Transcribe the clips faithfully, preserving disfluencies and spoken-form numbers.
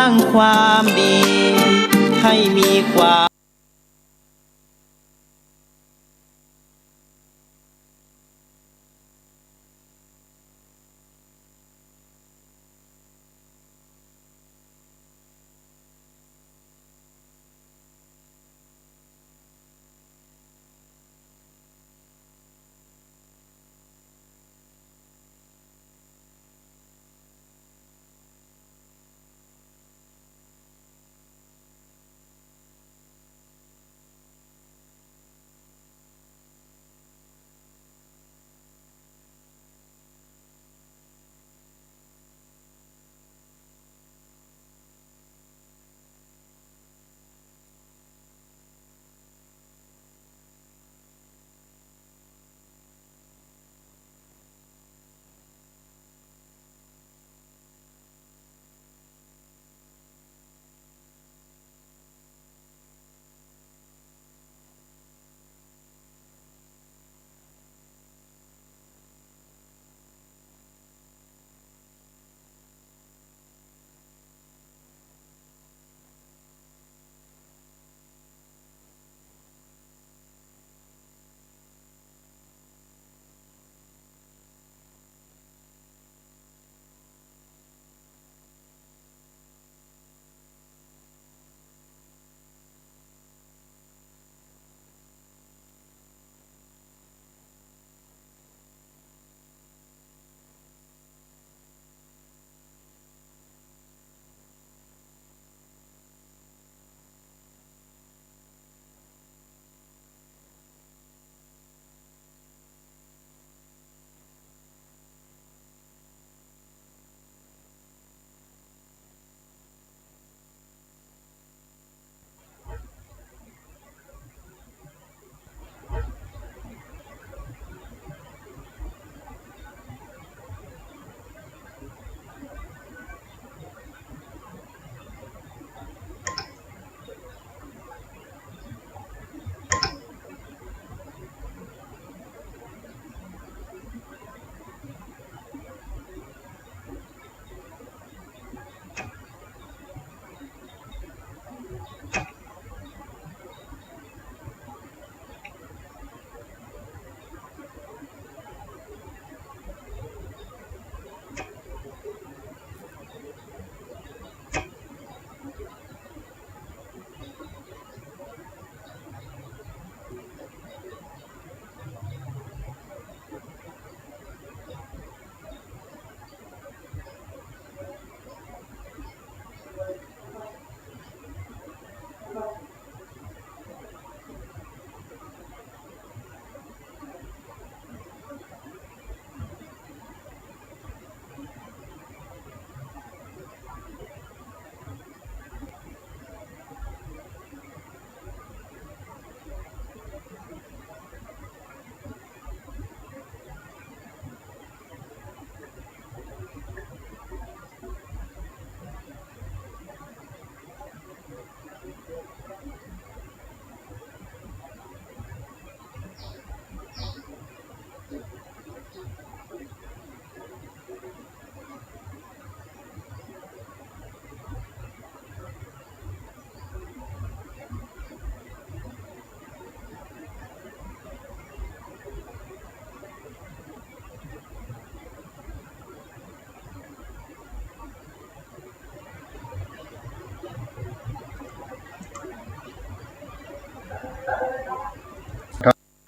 างความดี ให้มีความ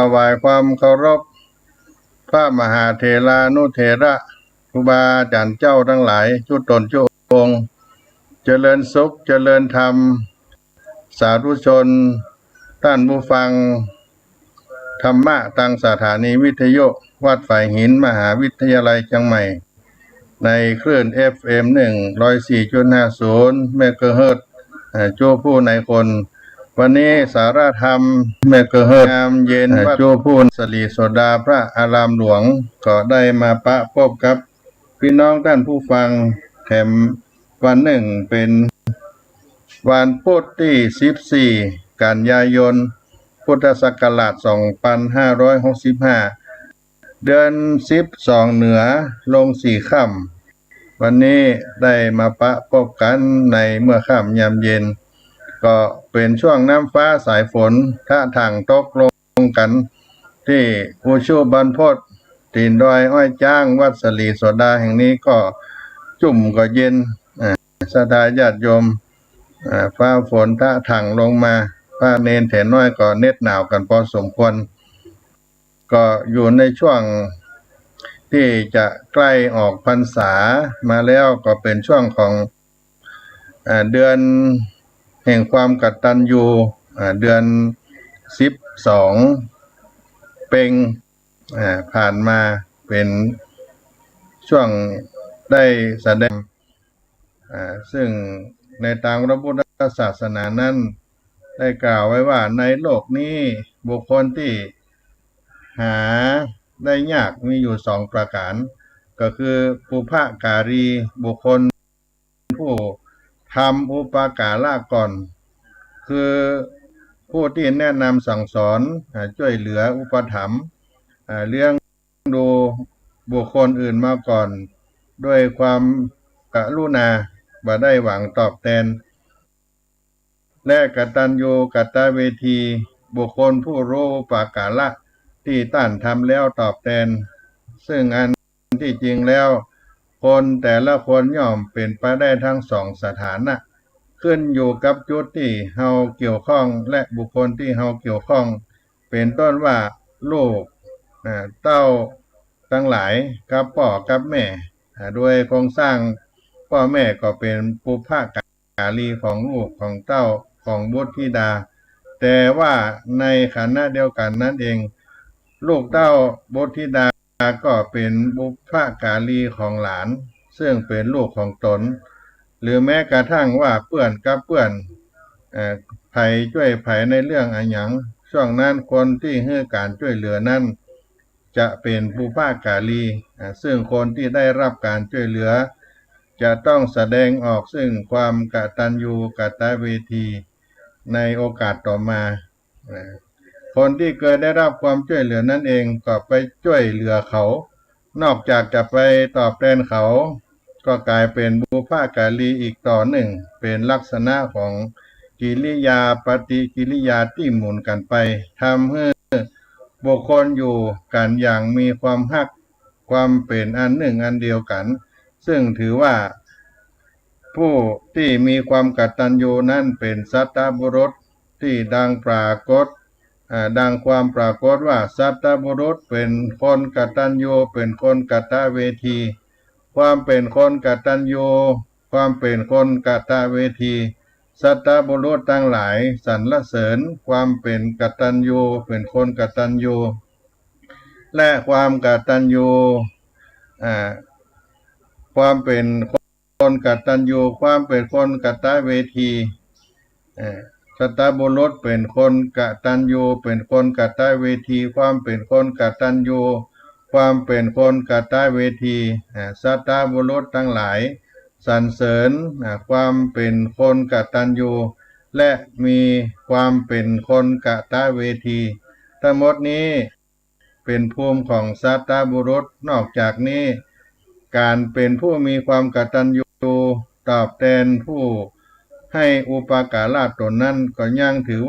ถวายความเคารพ พระมหาเถรานุเถระ ครูบาอาจ๋ารย์เจ้าตังหลาย จุ๊ต๋นจุ๊องค์ เจริญสุข เจริญธรรม สาธุชน ต้านผู้ฟังธรรมะ ตางสถานีวิทยุวัดฝายหิน มหาวิทยาลัยเจียงใหม่ ในคลื่น เอฟเอ็ม หนึ่งร้อยสี่จุดห้าศูนย์ เมกะเฮิรตซ์ เอ่อ จุ๊ผู้ในคน วันนี้สาระธรรม เมกะเฮิรตซ์ ยามเย็น เอ่อ วัด จุ๊ผู้ สิริโสดา พระอารามหลวง ก็ได้มาปะปบกับ ปี้น้องต้านผู้ฟัง แถมวันนึ่งเป๋นวันปุ๊ดตี้สิบสี่ กัญญายน พุทธศักราชสองปันห้าร้อยหกสิบห้า เดือนสิบสองเหนือลงสี่ค่ำ วันนี้ได้มาปะปบกั๋นในเมื่อค่ำยามเย็น ก็เป๋นช่วงน้ำฟ้าสายฝนทะถ่างตกลงกั๋น ตี้อุชุบรรพต ตี๋นดอยอ้อยจ๊าง วัดสะหลีโสดาแห่งนี้ก็จุ่มก็เย็น อ่า ศรัทธาญาติโยม อ่า ฟ้าฝนทะถ่างลงมา พระเณรแถวน้อยก็เหน็บหนาวกั๋นพอสมควร ก็อยู่ในช่วงตี้จะใก้ออกพรรษามาแล้ว ก็เป๋นช่วงของ อ่า เดือนแห่งความกตัญญู อ่า เดือนสิบสองเป็ง อ่า ผ่านมาเป๋นช่วงได้แสดง อ่า ซึ่งในตางพระพุทธศาสนานั้นได้กล่าวไว้ว่าในโลกนี้บุคคลตี้หาได้ยากมีอยู่สองประก๋าน ก็คือปุพการีบุคคล ผู้ทำอุปการะก่อน คือผู้ตี้แนะนำสั่งสอน อ่า จ้วยเหลืออุปถัมภ์ อ่า เลี้ยงดูบุคคลอื่นมาก่อน ด้วยความกรุณา บ่ได้หวังตอบแตน และกตัญญูกตเวที บุคคลผู้ฮู้อุปการะตี้ต้านทำแล้วตอบแตน ซึ่งอันตี้จริงแล้ว คนแต่ละคนย่อมเป๋นไปได้ตึงสองสถานะ ขึ้นอยู่กับจุดตี้เฮาเกี่ยวข้องและบุคคลตี้เฮาเกี่ยวข้อง เป๋นต้นว่าลูก อ่า เต้าตังหลายกับป้อกับแม่ อ่า โดยโครงสร้างป้อแม่ก็เป๋นปุพการีของลูกของเต้าของบุตรธิดา แต่ว่าในขณะเดียวกั๋นนั้นเอง ลูกเต้าบุตรธิดาก็เป๋นปุพการีของหลาน ซึ่งเป๋นลูกของตน หรือแม้กระทั่งว่าเปื้อนกับเปื้อน เอ่อ ใผจ้วยใผในเรื่องอะหยัง ช่วงนั้นคนตี้หื้อก๋านจ้วยเหลือนั้น จะเป๋นปุพการี อ่า ซึ่งคนตี้ได้ฮับก๋านจ้วยเหลือ จะต้องแสดงออกซึ่งความกตัญญูกตเวทีในโอกาสต่อมา อ่า คนตี้เกยได้ฮับความจ้วยเหลือนั้นเองก็ไปจ้วยเหลือเขา นอกจากจะไปตอบแตนเขา ก็ก๋ายเป๋นปุพการีอีกต่อนึ่ง เป๋นลักษณะของกิริยาปฏิกิริยาตี้หมุนกั๋นไป ทำหื้อบุคคลอยู่กั๋นอย่างมีความฮัก ความเป๋นอันนึ่งอันเดียวกั๋น ซึ่งถือว่าผู้ตี้มีความกตัญญูนั้นเป๋นสัตบุรุษตี้ดังปรากฏ อ่า ดังความปรากฏว่าสัตบุรุษเป๋นคนกตัญญู เป๋นคนกตเวที ความเป๋นคนกตัญญู ความเป๋นคนกตเวที สัตบุรุษตังหลายสรรเสริญความเป๋นกตัญญู เป๋นคนกตัญญู และความกตัญญู อ่า ความเป๋นคนกตัญญู ความเป๋นคนกตเวที เอ่อ สัตบุรุษเป๋นคนกตัญญู เป๋นคนกตเวที ความเป๋นคนกตัญญู ความเป๋นคนกตเวที อ่า สัตบุรุษตังหลายสรรเสริญ อ่า ความเป๋นคนกตัญญู และมีความเป๋นคนกตเวที ตึงหมดนี้ เป๋นภูมิของสัตบุรุษ นอกจากนี้ ก๋านเป๋นผู้มีความกตัญญูตอบแตนผู้หื้ออุปการะตนนั้นก็ยังถือ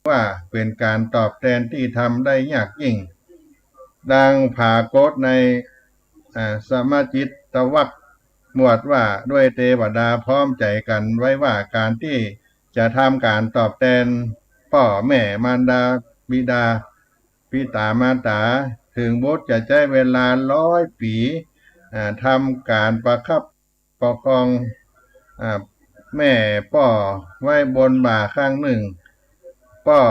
ว่าเป๋นก๋านตอบแตนตี้ทำได้ยากยิ่ง ดังปรากฏใน อ่า สมจิตตวรรค หมวดว่าด้วยเตวดาพร้อมใจ๋กั๋นไว้ว่าก๋านตี้จะทำก๋านตอบแตนป้อแม่มารดาบิดา ปิต๋ามาต๋า เถิงบุตรจะใจ๊เวลาร้อยปี๋ อ่า ทำก๋านประคับประคอง อ่า แม่ป้อไว้บนบ่าข้างนึ่ง ป้อ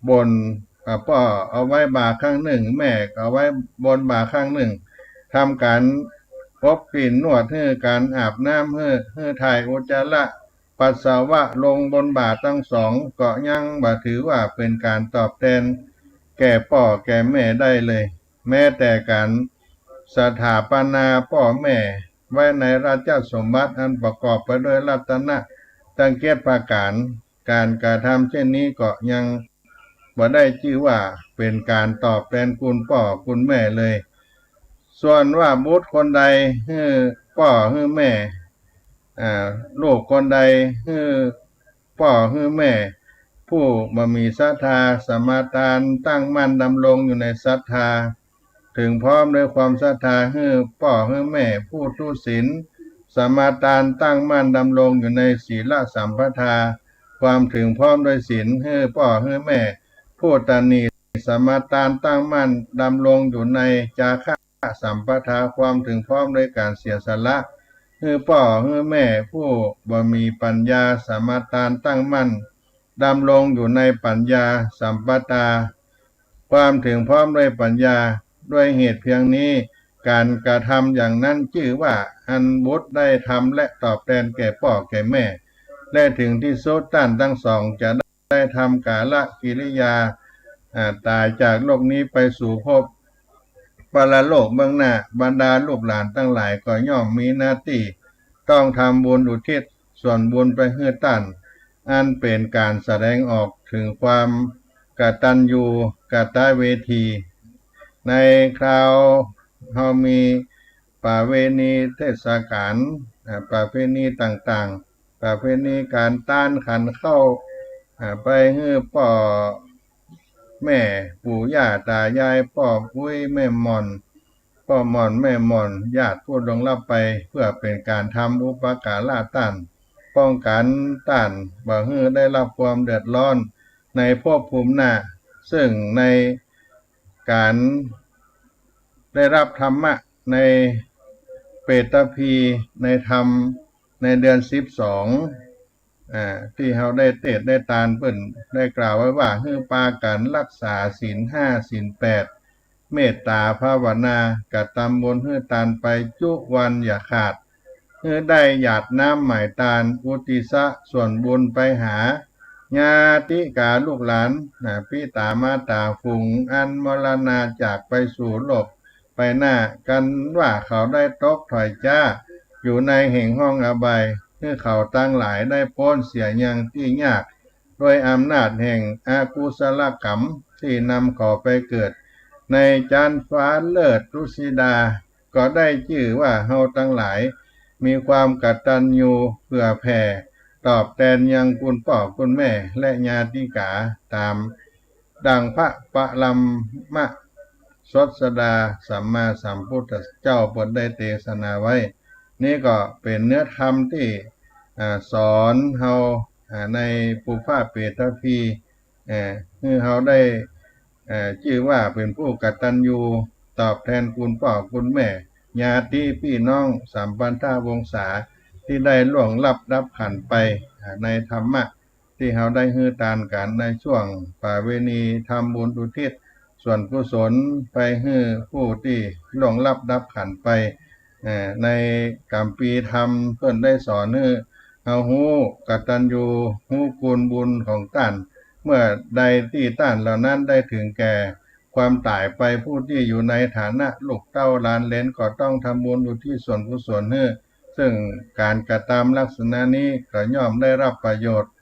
บน อ่า ป้อเอาไว้บ่าข้างนึ่ง แม่เอาไว้บนบ่าข้างนึ่ง ทำก๋านอบกลิ่นนวดหื้อ ก๋านอาบน้ำหื้อ หื้อถ่ายอุจจาระ ปัสสาวะลงบนบ่าตึงสอง ก็ยังบ่ถือว่าเป๋นก๋านตอบแตนแก่ป้อแก่แม่ได้เลย แม้แต่ก๋านสถาปนาป้อแม่ไว้ในราชสมบัติอันประกอบไปด้วยรัตนะตึงเจ็ดประก๋าน ก๋านกระทำเช่นนี้ก็ยังบ่ได้จื้อว่าเป๋นก๋านตอบแตนคุณป้อคุณแม่เลย ส่วนว่าบุตรคนใดหื้อ ป้อหื้อแม่ อ่า ลูกคนใดหื้อป้อหื้อแม่ ผู้บ่มีศรัทธา สมาตานตั้งมั่นดำรงอยู่ในศรัทธา ถึงพร้อมด้วยความศรัทธาหื้อป้อหื้อแม่ ผู้ทุศีล สมาตานตั้งมั่นดำรงอยู่ในศีลสัมปทา ความถึงพร้อมด้วยศีลหื้อป้อหื้อแม่ ผู้ตณี สมาตานตั้งมั่นดำรงอยู่ในจาคะสัมปทา ความถึงพร้อมด้วยการเสียสละหื้อป้อหื้อแม่ ผู้บ่มีปัญญา สมาตานตั้งมั่นดำรงอยู่ในปัญญาสัมปทา ความถึงพร้อมด้วยปัญญา ด้วยเหตุเพียงนี้ การกระทำอย่างนั้นจื้อว่าอันบุตรได้ทำและตอบแตนแก่ป้อแก่แม่ และถึงที่สุดต้านตังสองจะได้ทำกาลกิริยา อ่า ต๋ายจากโลกนี้ไปสู่ภพปรโลกเบื้องหน้า บรรดาลูกหลานตังหลายก็ย่อมมีหน้าตี้ต้องทำบุญอุทิศส่วนบุญไปหื้อต้าน อันเป๋นก๋านแสดงออกถึงความกตัญญูกตเวที ในคราวเฮามีประเพณีเทศกาล อ่า ประเพณีต่างๆ ประเพณีก๋านตานขันข้าว อ่า ไปหื้อป้อแม่ปู่ย่าต๋ายาย ป้ออุ๊ยแม่หม่อน ป้อหม่อนแม่หม่อน ญาติผู้ล่วงลับไป เพื่อเป๋นก๋านทำอุปการะต้าน ป้องกั๋นต้านบ่หื้อได้รับความเดือดร้อนในภพภูมิหน้า ซึ่งในก๋านได้รับธรรมะในเปตพี ในธรรมในเดือนสิบสอง อ่า ตี้เฮาได้เตสน์ได้ตาน เปิ้นได้กล่าวไว้ว่า หื้อปากั๋นรักษาศีลห้าศีลแปด เมตต๋าภาวนา กระตำบุญหื้อตานไปจุวันอย่าขาด หื้อได้หยาดน้ำหมายตาน อุทิศส่วนบุญไปหาญาติกาลูกหลาน นะ ปิต๋ามาต๋าฝูงอันมรณาจากไปสู่โลกไปหน้า กันว่าเขาได้ตกถอยจ๊าอยู่ในแห่งห้องอบาย หื้อเขาตังหลายได้ป๊นเสียยังตี้ยาก ด้วยอำนาจแห่งอกุศลกรรมตี้นำเขาไปเกิดในจั๊นฟ้าเลิศตุสิดา ก็ได้จื้อว่าเฮาตังหลายมีความกตัญญูเผื่อแผ่ตอบแตนยังคุณป้อคุณแม่และญาติกา ต๋ามดั่งพระปรมศาสดาสัมมาสัมพุทธเจ้าเปิ้นได้เตสนาไว้ นี่ก็เป๋นเนื้อธรรมตี้ อ่า สอนเฮา อ่า ในปุพพเปตพี เอ่อ หื้อเฮาได้ เอ่อ จื้อว่าเป๋นผู้กตัญญูตอบแตนคุณป้อคุณแม่ ญาติปี้น้องสัมพันธวงศาตี้ได้ล่วงลับดับขันธ์ไป อ่า ในธรรมะตี้เฮาได้หื้อตานกั๋นในช่วงประเพณีทำบุญอุทิศส่วนกุศลไปหื้อผู้ตี้ล่วงลับดับขันธ์ไป เอ่อ ในกัมภีร์ธรรมเปิ้นได้สอนหื้อเฮาฮู้กตัญญูฮู้คุณบุญของต้าน เมื่อใดตี้ต้านเหล่านั้นได้ถึงแก่ความต๋ายไป ผู้ตี้อยู่ในฐานะลูกเต้าหลานเหลนก็ต้องทำบุญอุทิศส่วนกุศลหื้อ ซึ่งก๋านกระตำลักษณะนี้ก็ย่อมได้รับประโยชน์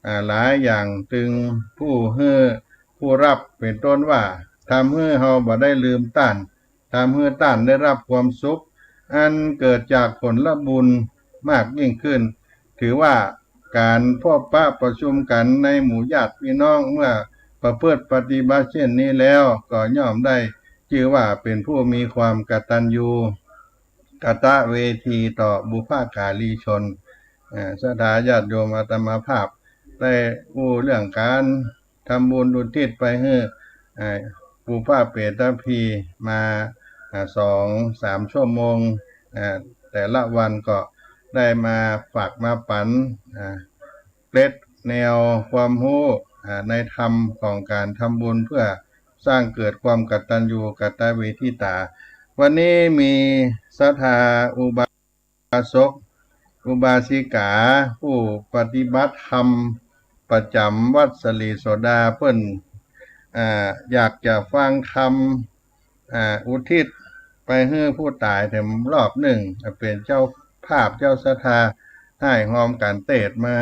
อ่า หลายอย่าง ตึงผู้หื้อ ผู้ฮับ เป๋นต้นว่า ทำหื้อเฮาบ่ได้ลืมต้าน ทำหื้อต้านได้รับความสุข อันเกิดจากผลบุญมากยิ่งขึ้น ถือว่าก๋านพบปะประชุมกั๋นในหมู่ญาติพี่น้อง เมื่อประพฤติปฏิบัติเช่นนี้แล้ว ก็ย่อมได้จื้อว่าเป๋นผู้มีความกตัญญูกตเวทีต่อบุพการีชน เอ่อ ศรัทธาญาติโยมอาตมาภาพได้อู้เรื่องก๋าน ทำบุญอุทิศไปหื้อ อ่า ปุพพเปตพีมา อ่า สองสามชั่วโมง อ่า แต่ละวันก็ได้มาฝากมาปั๋น อ่า เกร็ดแนวความฮู้ อ่า ในธรรมของก๋านทำบุญเพื่อสร้างเกิดความกตัญญูกตเวทิตา วันนี้มีศรัทธาอุบา สก อุบาสิกา ผู้ปฏิบัติธรรมประจ๋ำวัดสลีโสดา เปิ้น อ่า อยากจะฟังธรรม อ่า อุทิศไปหื้อผู้ต๋ายแถมรอบนึ่ง เป๋นเจ้าภาพเจ้าศรัทธา ได้ฮอมกั๋นเตสน์มา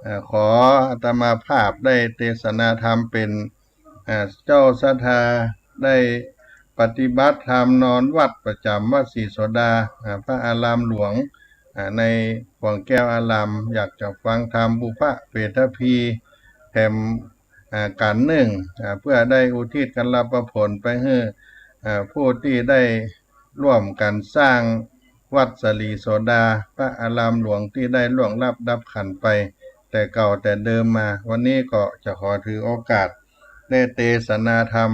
อ่า ขออาตมาภาพได้เตสนาธรรมเป๋น อ่า เจ้าศรัทธาได้ ปฏิบัติธรรมนอนวัดประจ๋ำวัดศรีโสดา อ่า พระอารามหลวง อ่า ในขวางแก้วอาราม อยากจะฟังธรรมปุพพะเปตพีแถม อ่า กั๋นนึ่ง อ่า เปื้อได้อุทิศกัลปะผลไปหื้อ อ่า ผู้ตี้ได้ร่วมกั๋นสร้างวัดศรีโสดา พระอารามหลวงตี้ได้ล่วงลับดับขันธ์ไปแต่เก่าแต่เดิมมา วันนี้ก็จะขอถือโอกาสได้เตสนาธรรม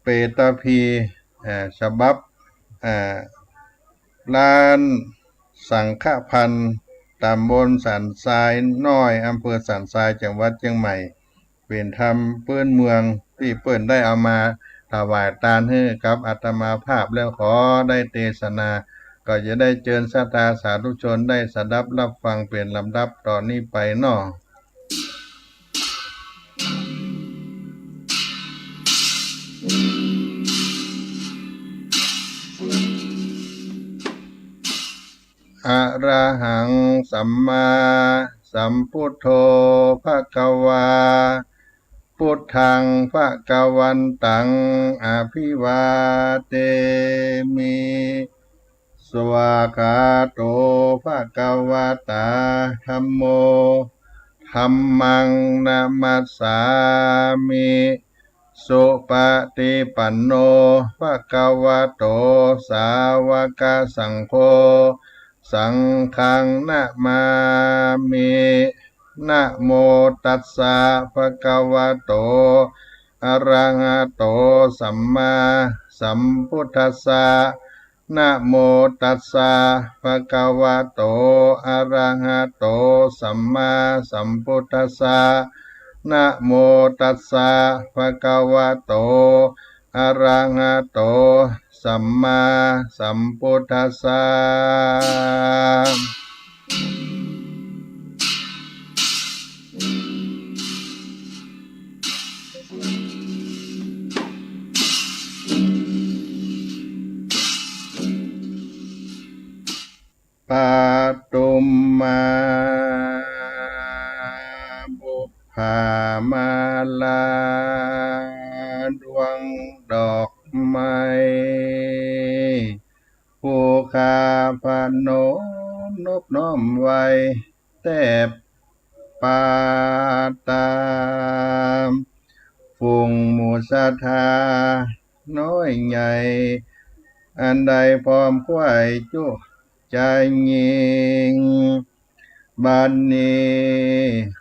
เปตพี อ่า ฉบับ อ่า ร้านสังฆพันธ์ ต๋ำบลสันทรายน้อย อำเภอสันทราย จังหวัดเจียงใหม่ เป๋นธรรมปื๊นเมืองตี้เปิ้นได้เอามาถวายตานหื้อกับอาตมาภาพ แล้วขอได้เตสนา ก็จะได้เจิญศรัทธาสาธุชนได้สดับรับฟังเป๋นลำดับต่อนี้ไปเนาะ อะระหัง สัมมาสัมพุทโธ ภะคะวา พุทธัง ภะคะวันตัง อะภิวาเทมิ สวากขาโต ภะคะวะตา ธัมโม ธัมมัง นะมัสสามิ สุปะติปันโน ภะคะวะโต สาวะกะสังโฆ สังฆัง นะมามิ นะโมตัสสะ ภะคะวะโต อะระหะโต สัมมาสัมพุทธัสสะ นะโมตัสสะ ภะคะวะโต อะระหะโต สัมมาสัมพุทธัสสะ นะโมตัสสะ ภะคะวะโต อะระหะโต สัมมาสัมพุทธัสสะ ปะทุมมา บุปผามาลา ดวงดอกไม้ ผู้ข้าพนมนบน้อมไหว้แทบปาตาม ฝูงหมู่ศรัทธาน้อยใหญ่ อันได้พร้อมไขว้จุ จายญิง บัดนี้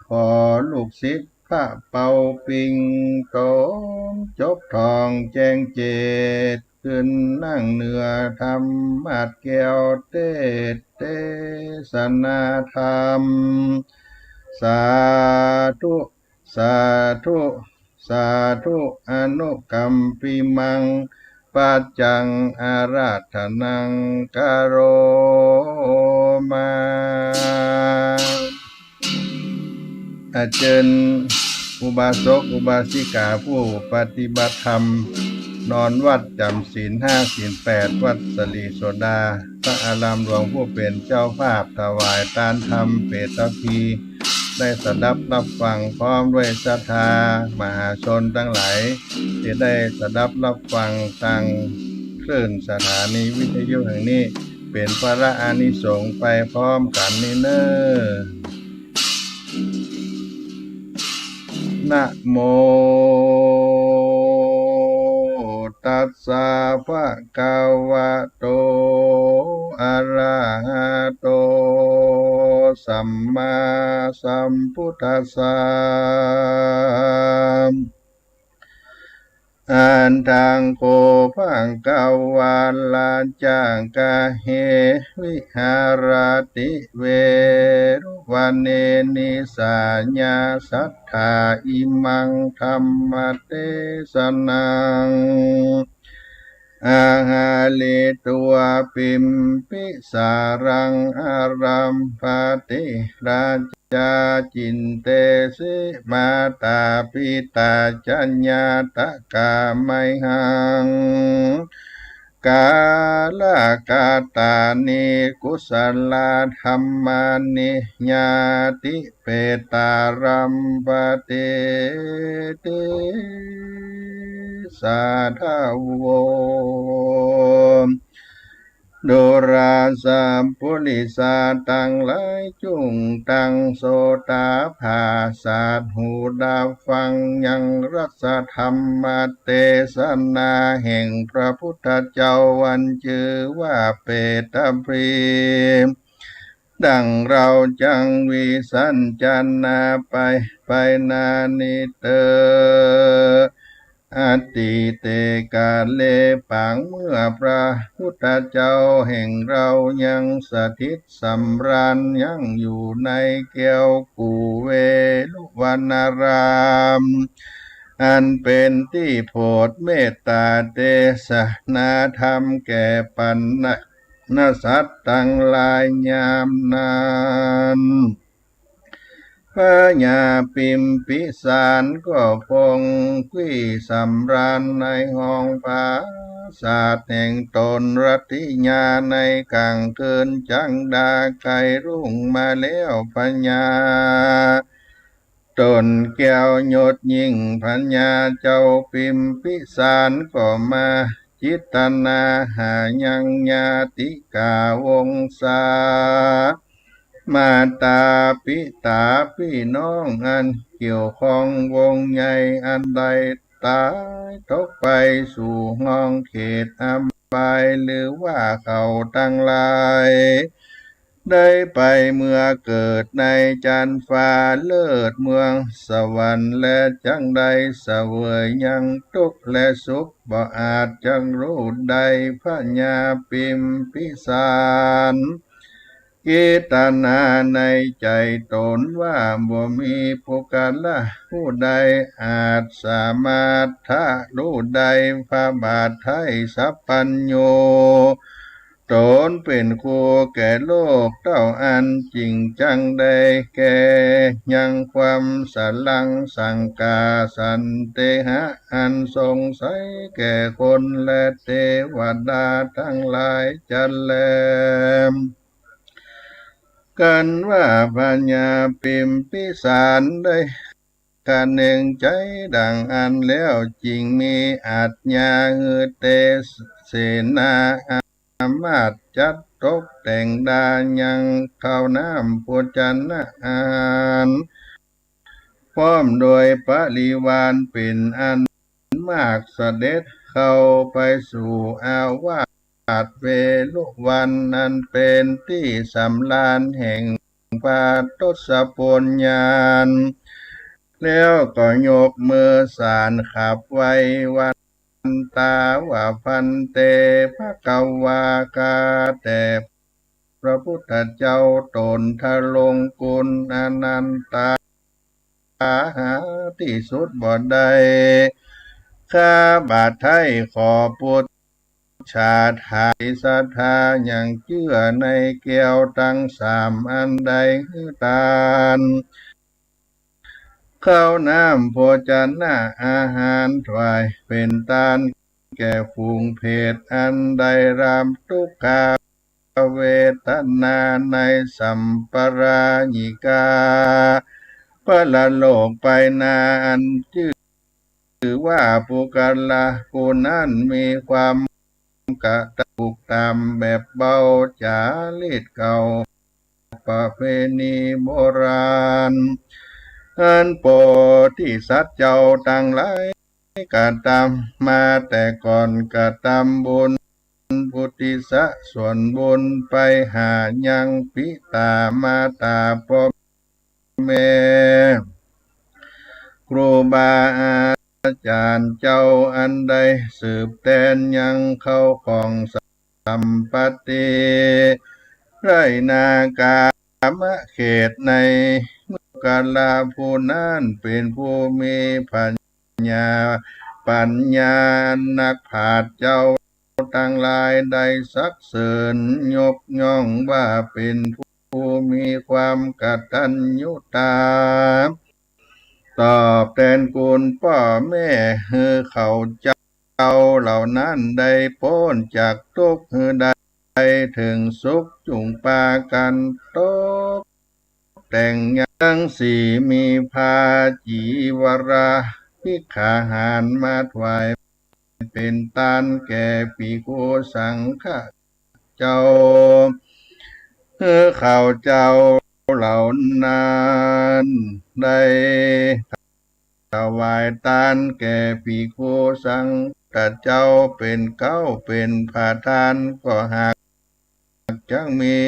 ขอลูกศิษย์พระเปาปิง ต๋นจบท่องแจ้งเจตน์ ขึ้นนั่งเหนือธรรมาสน์แก้ว เทศน์เตสนาธรรม สาธุ สาธุ สาธุ อนุกัมปิมัง ปัจจัง อาราธนัง กะโรมา อาเจิญอุบาสกอุบาสิกาผู้ปฏิบัติธรรม นอนวัดจ๋ำศีลห้าศีลแปด วัดศรีโสดา พระอารามหลวงผู้เป๋นเจ้าภาพถวายตานธรรมเปตพี ได้สดับรับฟังพร้อมด้วยศรัทธามหาชนตังหลาย ตี้ได้สดับรับฟังตางคลื่นสถานีวิทยุแห่งนี้ เป๋นผละอานิสงส์ไปพร้อมกั๋นนี้เน่อ นะโม ตัสสะ ภะคะวะโต อะระหะโต สัมมาสัมพุทธัสสะ อัตถัง โข ภะคะวา รัจจกะเห วิหารติ เวรุวะเณ นิสสะยะสัตถา อิมัง ธัมมะเตสะนัง อะหะริตวา ปิมปิสารัง อารัมภะติ รัจจา จินเตสิ มาตา ปิตา จะ ญาตะกา มะหัง กาละกะตานิ กุสะลา ธัมมานิ ญาติเปตา รัมภะติ ติ สาธาโว ดูราสะปุริสาตังหลาย จุ่งตังโสตาผาสาท หูดับฟังยังรัสธรรมเตสนาแห่งพระพุทธเจ้าอันจื้อว่าเปตพรี ดังเราจักวิสัญจรไปไปนานิเตอ อตีเตกาเล ปางเมื่อพระพุทธเจ้าแห่งเรายังสถิตสำราญยังอยู่ในแก้วกุเวฬุวนาราม อันเป็นตี้โผดเมตตาเตสนาธรรมแก่ปัณณ นสัตว์ตังหลายยามนั้น พญาปิมพิสารก็พงขี้สำราญในห้องปราสาทแห่งตน รัตติยาในกลางคืน จักดาใกล้รุ่งมาแล้ว พญา ตนแก้วยศยิ่ง พญาเจ้าปิมพิสารก็มาจิตนาหายังญาติกาวงศา มาตาปิตาปี้น้องอันเกี่ยวข้องวงใหญ่อันได้ตายตกไปสู่ห้องเขตอบาย หรือว่าเขาตังหลาย ได้ไปเมื่อเกิดในจันทร์ฟ้าเลิศเมืองสวรรค์ และจักได้เสวยยังตุ๊กข์และสุข บ่อาจจักฮู้ได้ พญาปิมพิสาร คิดนาในใจ๋ตนว่าบ่มีปุคคละผู้ใดอาจสามารถทะลุได้พระบาทไท้สัพพัญญู ตนเป๋นครูแก่โลกเต้าอัน จึงจักได้แก้ยังความสลังสังกาสันเตหะอันสงสัยแก่คนและเตวดาตังหลายจันแล กันว่าพญาปิมพิสารได้คะเนงใจ๋ดังอั้นแล้ว จึงมีอาจญาหื้อเตเสนาอามาตย์จัดตกแต่งดายังข้าวน้ำโภชนะอาหาร พร้อมโดยบริวารเป๋นอันมาก เสด็จเข้าไปสู่อาวาสเวฬุวันอันเป๋นตี้สำราญแห่งพระทศพลญาณ แล้วก็ยกมือสานขับไหว้วันตาว่า ภันเต ภะคะวา ข้าแต่พระพุทธเจ้า ตนทรงคุณอนันตา หาตี้สุดบ่ได้ ข้าบาทไท้ขอปุจฉาทายศรัทธายังเจื้อในแก้วตังสามอันได้หื้อตาน ข้าวน้ำโภชนะอาหารถวายเป๋นตานแก่ฝูงเปรตอันได้รับทุกขเวทนาในสัมปรายิกา ปรโลกไปนา อันจื้อว่าปุคคละผู้นั้นมีความกตัญญูตามแบบเบาจารีตเก่า ประเพณีโบราณ อันโพธิสัตว์เจ้าตังหลายกระทำมาแต่ก่อน กระทำบุญอุทิศส่วนบุญไปหายังปิตามาตาพ่อแม่ ครูบาอาจารย์เจ้าอันได้สืบแตนยังเข้าของสัมปัตติ ได้นากามเขตใน ปุคคละผู้นั้นเป๋นผู้มีปัญญา ปัญญา นักปราชญ์เจ้าตังหลายได้สรรเสริญยกย่องว่าเป๋นผู้มีความกตัญญูตา ตอบแตนคุณป้อแม่หื้อเขาเจ้าเหล่านั้นได้ป๊นจากตุ๊กข์หื้อได้เถิงสุข จุ่งปากั๋นตกแต่งยังสี มีผ้าจีวรภิกขาหารมาถวาย เป๋นตานแก่ภิกขุสังฆะเจ้า หื้อเขาเจ้าเหล่านั้นได้ถวายตานแก่ภิกขุสังฆะเจ้าเป๋นเก๊าเป๋นประธาน ก็หากจักมี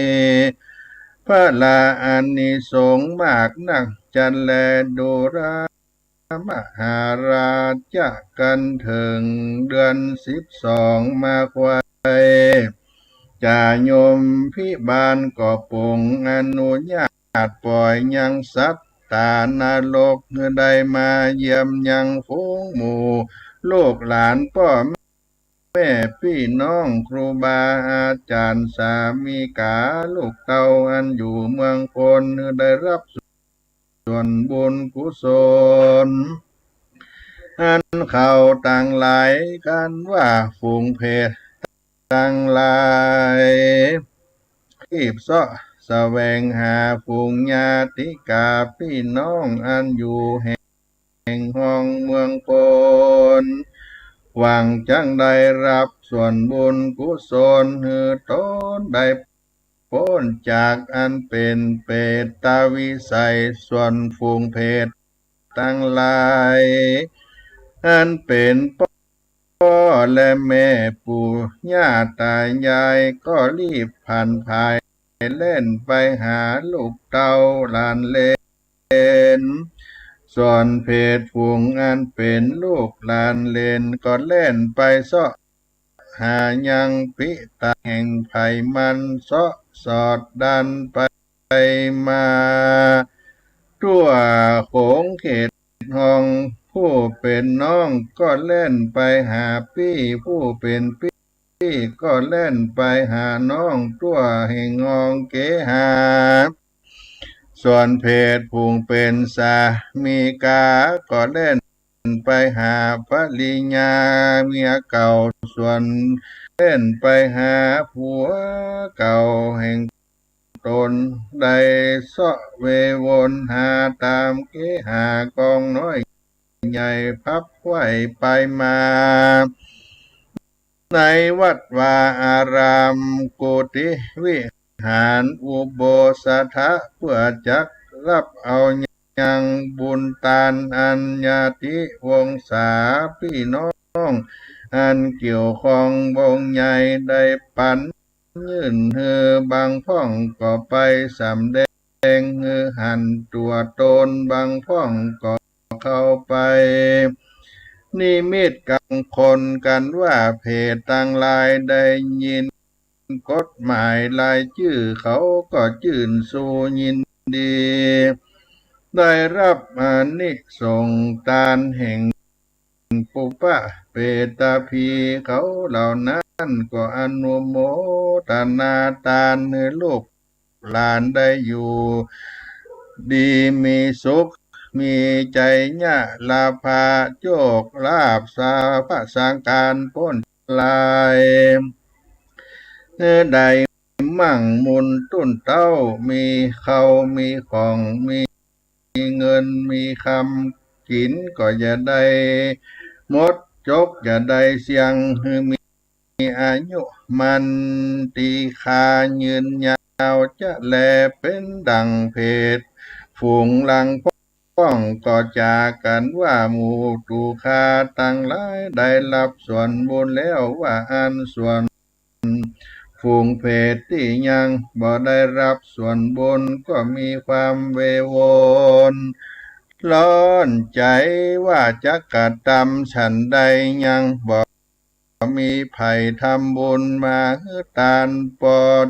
ผละอานิสงส์มากนักจันแล ดูรา มหาราชจะกั๋นเถิงเดือนสิบสองมาไขว่ จ่าโยมพิบาลก็โปร่งอนุญาตป่อยยังสัตว์ตานรก หื้อได้มาเยี่ยมยังฝูงหมู่ลูกหลานป้อแม่ปี้น้องครูบาอาจ๋ารย์สามีก๋าลูกเต้าอันอยู่เมืองคน หื้อได้ฮับ ส่วนบุญกุศล อันเขาตังหลายกั๋นว่าฝูงเปรตตังหลาย รีบเซาะแสวงหาฝูงญาติกาปี้น้องอันอยู่แห่งห้องเมืองคน หวังจักได้ฮับส่วนบุญกุศล หื้อตนได้ ป๊นจากอันเป๋นเปรตวิสัย ส่วนฝูงเปรตตังหลาย อันเป๋นป้อและแม่ปู่ย่าต๋ายาย ก็รีบผันผายแล่นไปหาลูกเต้าหลานเหลน ส่วนเปรตฝูงอันเป๋นลูกหลานเหลน ก็แล่นไปเซาะ หายังปิตาแห่งใผมัน เซาะสอดดันไปมา ทั่วขงเขตห้อง ผู้เป๋นน้องก็แล่นไปหาปี้ ผู้เป๋นปี้ก็แล่นไปหาน้อง ทั่วแห่งห้องเกหา ส่วนเปรตฝูงเป๋นสามีก๋า ก็แล่นไปหาภริยาเมียเก่า ส่วนแล่นไปหาผัวเก่าแห่งตน ได้เซาะเววนหาต๋ามเกหากองน้อยใหญ่พับไขว่ไปมา ในวัดวาอาราม กุฏิวิหารอุโบสถะ เปื้อจักฮับเอายังบุญตานอันญาติวงศาปี้น้องอันเกี่ยวข้องวงใหญ่ได้ปั๋นยื่นหื้อ บางพ่องก็ไปสำแดงหื้อหันตั๋วตน บางพ่องก็เข้าไปนิมิตกังคลกั๋นว่า เปรตตังหลายได้ยินกฎหมายรายจื้อ เขาก็จื้นชูยินดี ได้ฮับอานิสงส์ตานแห่งปุปปะเปตพี เขาเหล่านั้นก็อนุโมตนาตานหื้อลูก หลานได้อยู่ดีมีสุข มีไชยะลาภะ โชคลาภสรรพสังก๋ารป๊นลาย ได้มั่งมูลตุ้นเต๊า มีข้าวมีของ มีเงินมีคำกิ๋นก็อย่าได้หมดจก อย่าได้เสี้ยง หื้อมี มีอายุมั่นตีคายืนยาว จะแลเป๋นดั่งเปรตฝูงหลังพ่องก็จ๋ากั๋นว่า หมู่ตุคาตังหลายได้ฮับส่วนบุญแล้วว่าอั้น ส่วนฝูงเปรตตี้ยังบ่ได้ฮับส่วนบุญก็มีความเววนร้อนใจ๋ว่าจะกระตำฉันใด ยังบ่ มีใผทำบุญมาหื้อตานปอด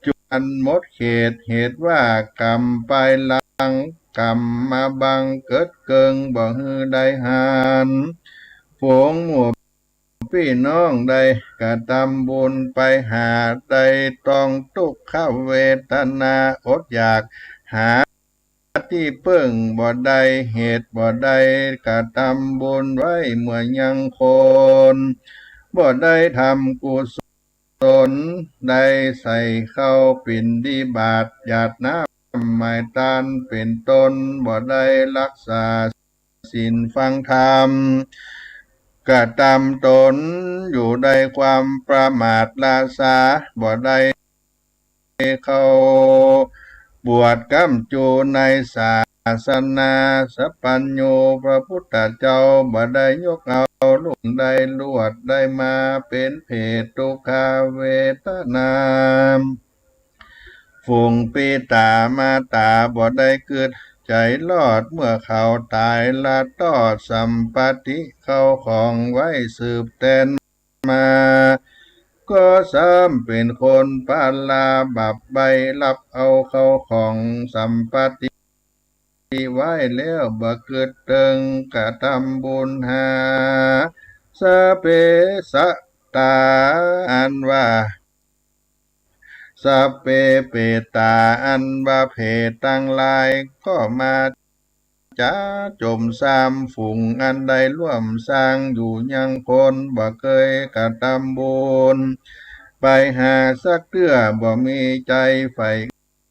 จุบันหมดเขต เหตุว่ากรรมปายหลัง กรรมมาบังเกิดเกิ่งบ่หื้อได้หัน ฝูงหมู่ปี้น้องได้กระตำบุญไปหา ได้ต้องตุ๊กขเวทนาอดอยาก หา ตี้เปิ้งบ่ได้ เหตุบ่ได้กระตำบุญไว้ เมื่อยังคนบ่ได้ทำกุศล ได้ใส่ข้าวปิณฑบาต หยาดน้ำหมายตานเป๋นต้น บ่ได้ฮักษาศีลฟังธรรม กระตำต๋นอยู่ในความประมาทราซา บ่ได้เข้าบวชก้ำจู๋ในศาสนา สัพพัญญูพระพุทธเจ้าบ่ได้ยกเอาลูกได้ลวดได้มาเป๋นเพททุกขเวทนา ฝูงปิต๋ามารต๋าบ่ได้กึ๊ดใจ๋รอด เมื่อเขาต๋ายละตอดสัมปัตติเข้าของไว้สืบแตนมา ก็ซ้ำเป๋นคนปาลาบาปใบ้ ลักเอาเข้าของสัมปัตติไว้แล้ว บ่กึ๊ดเติงกระตำบุญหา สัพเพสัตตา อันว่า สัพเพเปตา อันว่าเปรตตังหลาย ก็มาจะจมซ้ำฝูงอันได้ร่วมสร้างอยู่ยังคนบ่เกยกระตำบุญไปหาสักเตื้อ บ่มีใจ๋ใฝ่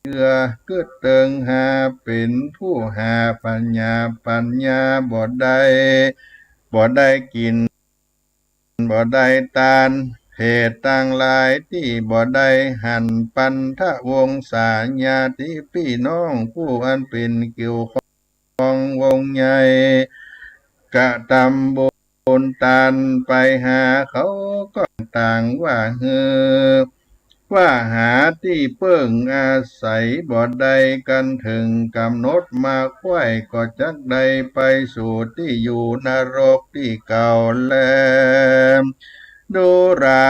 เอื้อกึ๊ดเติงหา เป๋นผู้หาปัญญา ปัญญาบ่ได้ บ่ได้กิ๋น บ่ได้ตาน เปรตตังหลายตี้บ่ได้หันปันทวงศาญาติปี้น้อง ผู้อันเป๋นเกี่ยวข้องวงใหญ่ กระตำบุญตานไปหาเขา ก็ต่างว่าหื้อ ว่าหาตี้เปิ้งอาศัยบ่ได้ กั๋นเถิงก๋ำหนดมาไขว้ ก็จักได้ไปสู่ตี้อยู่นรกตี้เก่าแล ดูรา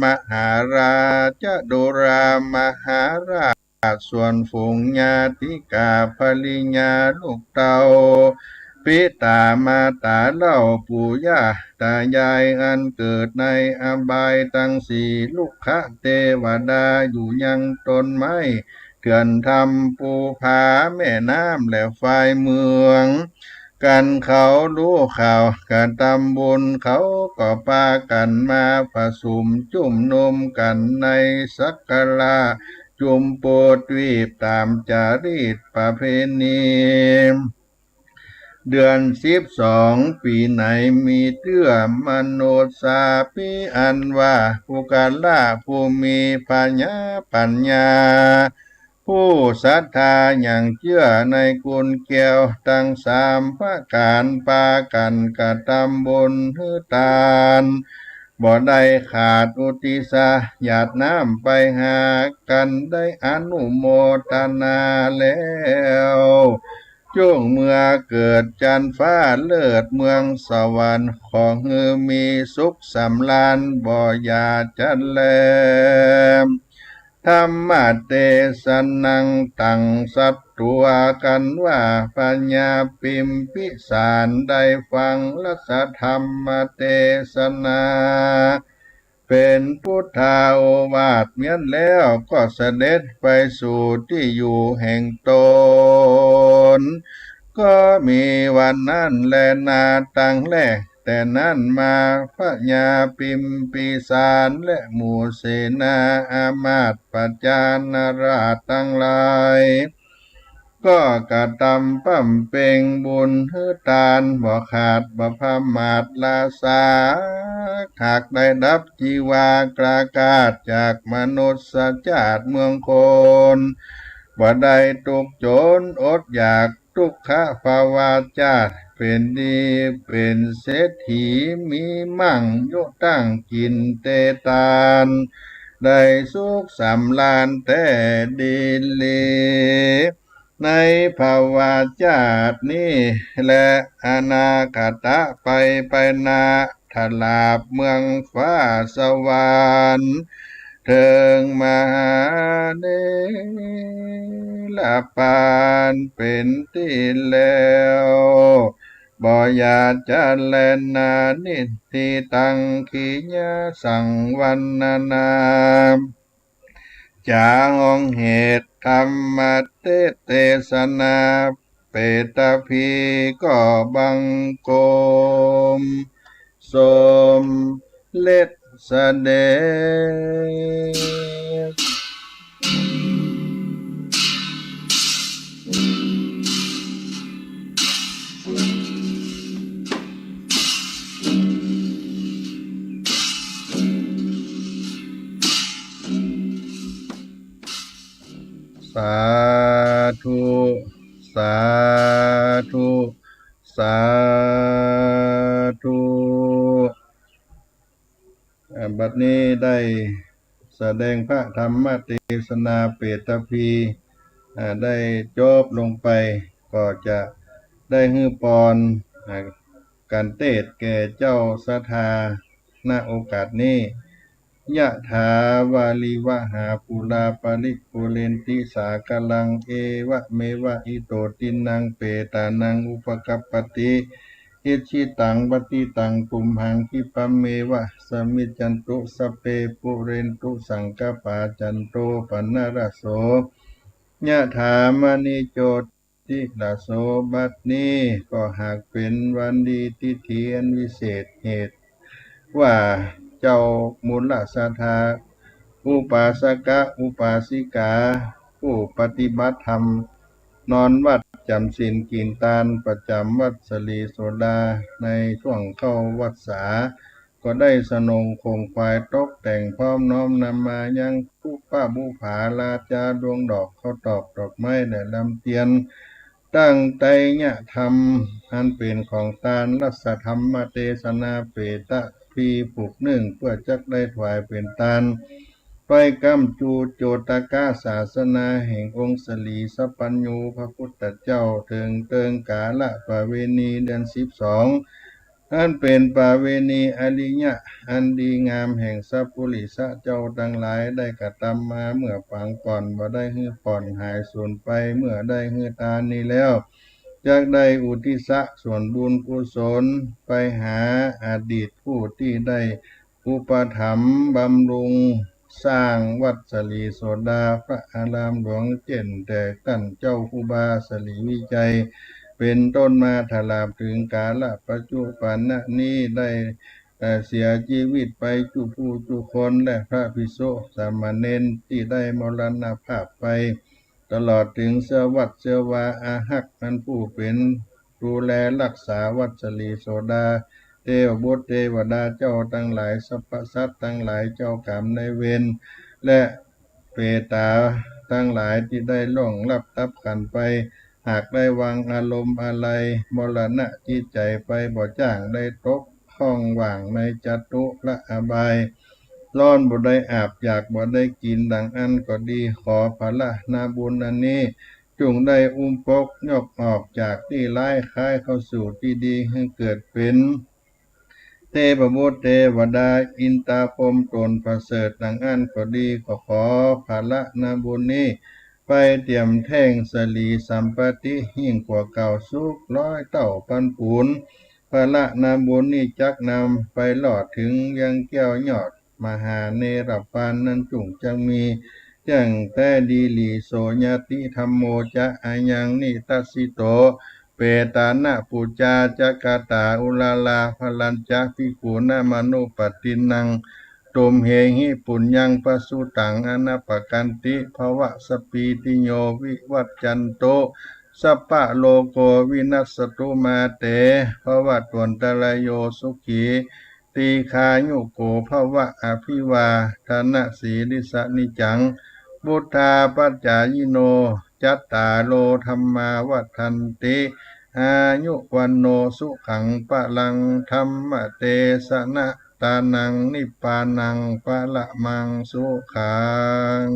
มหาราชะ ดูรามหาราช ส่วนฝูงญาติกาภริยาลูกเต้า ปิต๋ามารต๋าเล่า ปู่ย่าต๋ายายอันเกิดในอบายตังสี่ รุกขเตวดาอยู่ยังต้นไม้เถื่อนถ้ำภูผาแม่น้ำและฟายเมือง กั๋นเขาฮู้ข่าวกระตำบุญ เขาก็ปากั๋นมาผะสุมจุมนุมกั๋นในสักกะละจุมปูทวีป ต๋ามจารีตประเพณี เดือนสิบสองปี๋ไหนมีเตื้อมนุษย์สาปี๋ อันว่าปุคคละผู้มีผญาปัญญา ผู้ศรัทธาหยั่งเจื้อในกุณแก้วตังสามประก๋าน ปากั๋นกระตำบุญหื้อตาน บ่ได้ขาด อุทิศหยาดน้ำไปหากั๋น ได้อนุโมตนาแล้ว จุ่งเมือเกิดจันฟ้าเลิศเมืองสวรรค์ ขอหื้อมีสุขสำราญบ่อย่าจะแล ธัมมะเตสะนัง ตังสัตว์ ตั๋วกั๋นว่า พญาปิมพิสารได้ฟังรัสธรรมเตสนา เป๋นปุทธาโอวาทเมี้ยนแล้ว ก็เสด็จไปสู่ตี้อยู่แห่งต๋น ก็มีวันนั้นแลนา ตังแล แต่นั้นมาพญาปิมพิสารและหมู่เสนาอามาตย์ ประชาราษฎร์ตังหลาย ก็กระตำบำเพ็งบุญหื้อตานบ่ขาดบ่ประมาทราซา หากได้ดับจีวาคลาคลาดจากมนุษย์ชาติเมืองคน บ่ได้ตุ๊กจนอดอยาก ทุกขภาวะชาติ เป๋นดีเป๋นเศรษฐี มีมั่งอยู่ตั้งกิ๋นเตตาน ได้สุขสำราญแต๊ดีหลี ในภาวะชาตินี้ และอนาคตะไปไปหน้า ถลาบเมืองฟ้าสวรรค์ เถิงมหานิพพานเป๋นตี้แล้ว บ่อย่าจะแลนา นิฏฐิตัง ขีณาสังวรณา จ๋าห้องเหตุธัมมะเตสนาเปตภีก็บังคมสมเร็จเสด็จ สาธุ สาธุ สาธุ อ่า บัดนี้ได้แสดงพระธรรมเตสนาเปตพี อ่า ได้จบลงไป ก็จะได้หื้อปอน อ่า การเตสน์แก่เจ้าศรัทธา ณ โอกาสนี้ ยะถาวาริวหาปูราปริปูเรนติสาคารัง เอวะเมวะอิโตตินังเปตานังอุปกัปปติ อิจฉิตังปัตถิตังตุมหัง ขิปปะเมวะสมิจฉันตุ สัพเพปูเรนตุสังกัปปา จันโทปนรสโส ยะถามะณิโชติระโส บัดนี้ก็หากเป๋นวันดีทิฏฐิอันวิเศษ เหตุว่าเจ้ามูลศรัทธา อุปาสกะอุปาสิกา ผู้ปฏิบัติธรรม นอนวัดจ๋ำศีลกิ๋นตานประจ๋ำวัดสะหลีโสดา ในช่วงเข้าวัสสา ก็ได้สนงขงขวายตกแต่งพร้อมน้อมนำมายังปุปปะบุปผาราจาดวงดอกข้าวตอกดอกไม้และลำเตียน ตั้งไตรยธรรมอันเป๋นของตาน รัสธรรมเตสนาเปตพีผูกนึ่ง เปื้อจักได้ถวายเป๋นตาน ไปก้ำจูโจตกะศาสนาแห่งองค์สะหลีสัพพัญญูพระพุทธเจ้า เถิงเติงกาละประเวณีเดือนสิบสอง อันเป๋นประเวณีอริยะอันดีงามแห่งสัพปุริสะเจ้าตังหลายได้กระตำมาเมื่อปางก่อน บ่ได้หื้อผ่อนหายสูญไป เมื่อได้หื้อตานนี้แล้ว จักได้อุทิศส่วนบุญกุศลไปหาอดีตผู้ที่ได้อุปถัมภ์บำรุง สร้างวัดสะหลีโสดา พระอารามหลวง เจ้นแต่ต้านเจ้าครูบาสะหลีวิชัย เป๋นต้นมา ตลอดเถิงกาละปัจจุบันนี้ได้ เอ่อ เสียจีวิตไปจุผู้จุคน และพระภิกษุสามเณรตี้ได้มรณภาพไป ตลอดเถิงเสื้อวัดเสื้อวาอาฮัก อันผู้เป๋น ดูแลฮักษาวัดสะหลีโสดา เตวบุตรเตวดาเจ้าตังหลาย สรรพสัตว์ตังหลาย เจ้ากรรมนายเวร และเปตาตังหลายตี้ได้ล่วงลับตับขันไป หากได้วางอารมณ์อาลัยมรณะจิตใจ๋ไปบ่จ้าง ได้ตกฮ่องว่างในจตุละอบาย ร้อนบ่ได้อาบ อยากบ่ได้กิ๋น ดังอั้นก็ดี ขอผละนาบุญอันนี้ จุ่งได้อุ้มปกยกออกจากตี้ร้าย คายเข้าสู่ตี้ดี หื้อเกิดเป๋นเตพบุตรเตวดา อินตาพรหมต๋นประเสริฐ ดังอั้นก็ดี ก็ขอผละนาบุญนี้ ไปเตียมแท่งสะหลีสัมปัตติ ยิ่งกว่าเก่าสุกร้อยเต้าปันปูน ผละนาบุญนี้จักนำไปลอดเถิงยังแก้วยอด มหาเนรปานนั้นจุ่งจักมี แจ้งแต๊ดีหลี โส ญาติธัมโม จะ อายัง นิทัสสิโต เปตานะปูจา จะ กตา อุรารา พลัญจะ ภิกขูนะ มานุปัสสินัง ตุมเหหิ ปุญญัง ปะสุตัง อนะปะกันติ ภวะสะปีติโย วิวัจจันตุ สัพพะโลโก วินัสสะตุ มา เต ภวะตวันตะราโย สุขี ตีฆายุโก ภวะ อภิวาทะนะสีลิสสะ นิจจัง วุฑฒาปะจ๋ายิโน จัตตาโร ธัมมา วัฑฒันติ อายุ วัณโณ สุขัง พะลัง ธัมมะเตสะนะ ตานัง นิพพานัง ปะระมัง สุขัง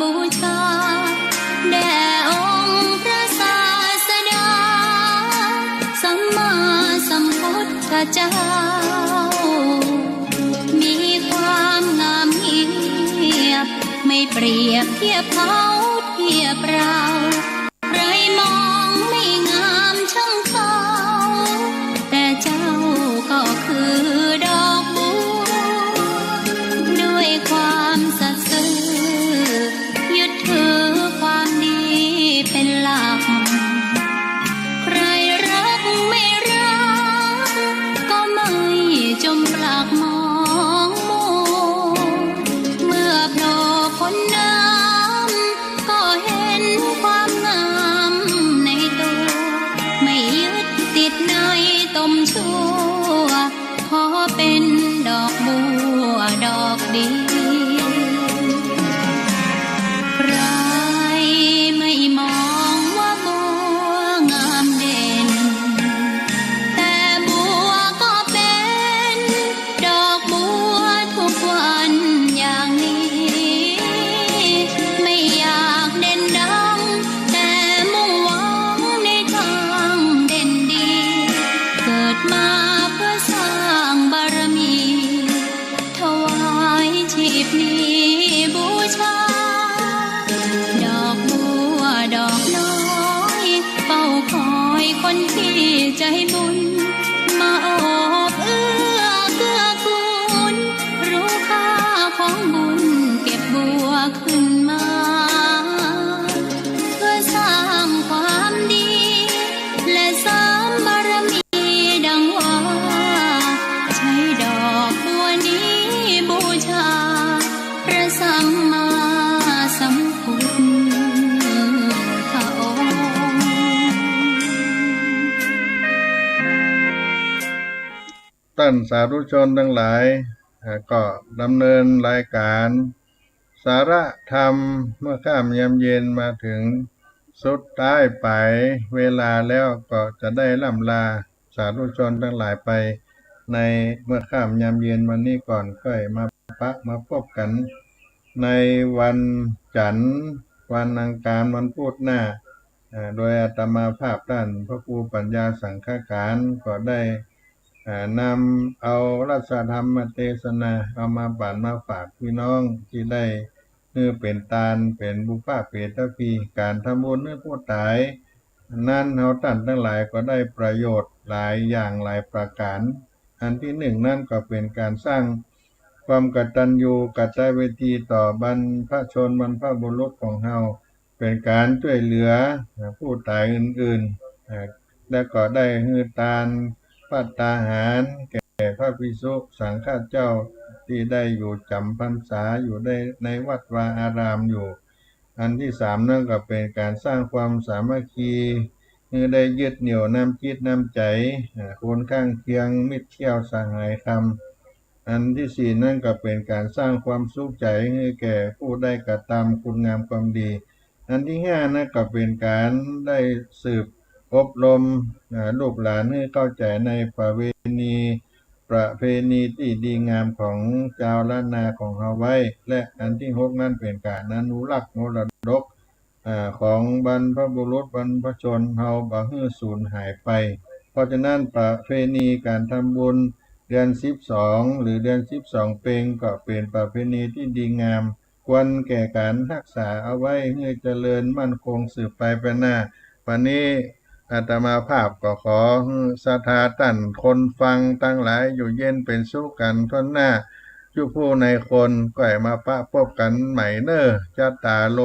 บูชา แด่องค์พระศาสดา สัมมาสัมพุทธเจ้า มีความงามเงียบ ไม่เปรียบเทียบเขาเทียบเรา ใครมองไม่งามช่างเขา แต่เจ้าก็คือดอกบัว ด้วยความสัตย์ซื่อ ยึดถือความดีเป็นหลัก ใครรักไม่รัก ก็ไม่จมปลักมองมัว เมื่อโผล่พ้นน้ำ ก็เห็นความงามในตัว ไม่ยึดติดในตมชั่ว ขอเป็นดอกบัวดอกเดียว ใครไม่มองว่าบัวงามเด่น แต่บัวก็เป็นดอกบัวทุกวันอย่างนี้ ไม่อยากเด่นดัง แต่มุ่งหวังในทางเด่นดี เกิดมาเพื่อสร้างบารมี ถวายชีพนี้บูชา ดอกบัวดอกน้อย เฝ้าคอยคนที่ใจบุญ มาโอบเอื้อเกื้อกูล รู้ค่าของบุญ เก็บบัวขึ้นมา เพื่อสร้างความดี และเสริมบารมี ดังว่า ใช้ดอกบัวนี้บูชา พระสัมมาสัมพุทธองค์ ต้านสาธุชนตังหลาย เอ่อ ก็ดำเนินรายการสาระธรรมเมื่อค่ำยามเย็นมาถึงสุดท้ายปลายเวลาแล้ว ก็จะได้ร่ำลาสาธุชนตังหลายไปในเมื่อค่ำยามเย็นวันนี้ก่อน ค่อยมาปะมาพบกั๋นในวันจันทร์ วันอังคาร วันพุธหน้า อ่า โดยอาตมาภาพต้านพระครูปัญญาสังฆการ ก็ได้ อ่า นำเอารัตธรรมเตสนา เอามาบั่นมาฝากปี้น้องตี้ได้ หื้อเป๋นตาน เป๋นบุพเพเปตพี ก๋านทำบุญหื้อผู้ต๋าย นั้นเฮาต้านตังหลายก็ได้ประโยชน์หลายอย่างหลายประก๋าน อันตี้นึ่งนั้นก็เป๋นก๋านสร้างความกตัญญูกตเวทีต่อบรรพชนบรรพบุรุษของเฮา เป๋นก๋านจ้วยเหลือผู้ต๋ายอื่นๆ อ่า และก็ได้หื้อตานภัตตาหารแก่พระภิกษุสังฆเจ้าตี้ได้อยู่จ๋ำพรรษาอยู่ได้ในวัดวาอารามอยู่ อันตี้สามนั้นก็เป๋นก๋านสร้างความสามัคคี หื้อได้ยึดเหนี่ยวน้ำจิตน้ำใจ๋ อ่า คนข้างเคียงมิตรเที่ยวสหายธรรม อันตี้สี่นั้นก็เป๋นก๋านสร้างความสุขใจ๋หื้อแก่ผู้ได้กระตำคุณงามความดี อันตี้ห้านั้นก็เป๋นก๋านได้สืบอบรม อ่า ลูกหลานหื้อเข้าใจ๋ในประเวณี ประเพณีตี้ดีงามของจาวล้านนาของเฮาไว้ และอันตี้หกนั้นเป๋นก๋านอนุรักษ์มรดก อ่า ของบรรพบุรุษบรรพชนเฮาบ่หื้อสูญหายไป เพราะฉะนั้นประเพณีก๋านทำบุญเดือนสิบสองหรือเดือนสิบสองเป็งก็เป๋นประเพณีตี้ดีงาม ควรแก่ก๋านฮักษาเอาไว้หื้อเจริญมั่นคงสืบไปไปหน้า วันนี้อาตมาภาพก็ขอหื้อศรัทธาต้านคนฟังตังหลายอยู่เย็นเป๋นสุขกั๋นถ้วนหน้า จุผู้ในคน ก้อยมาปะปบกั๋นใหม่เน่อ จัตตาโร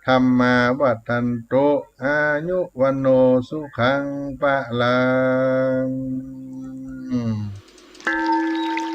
ธัมมา วัฑฒันตุ อายุ วัณโณ สุขัง พะลัง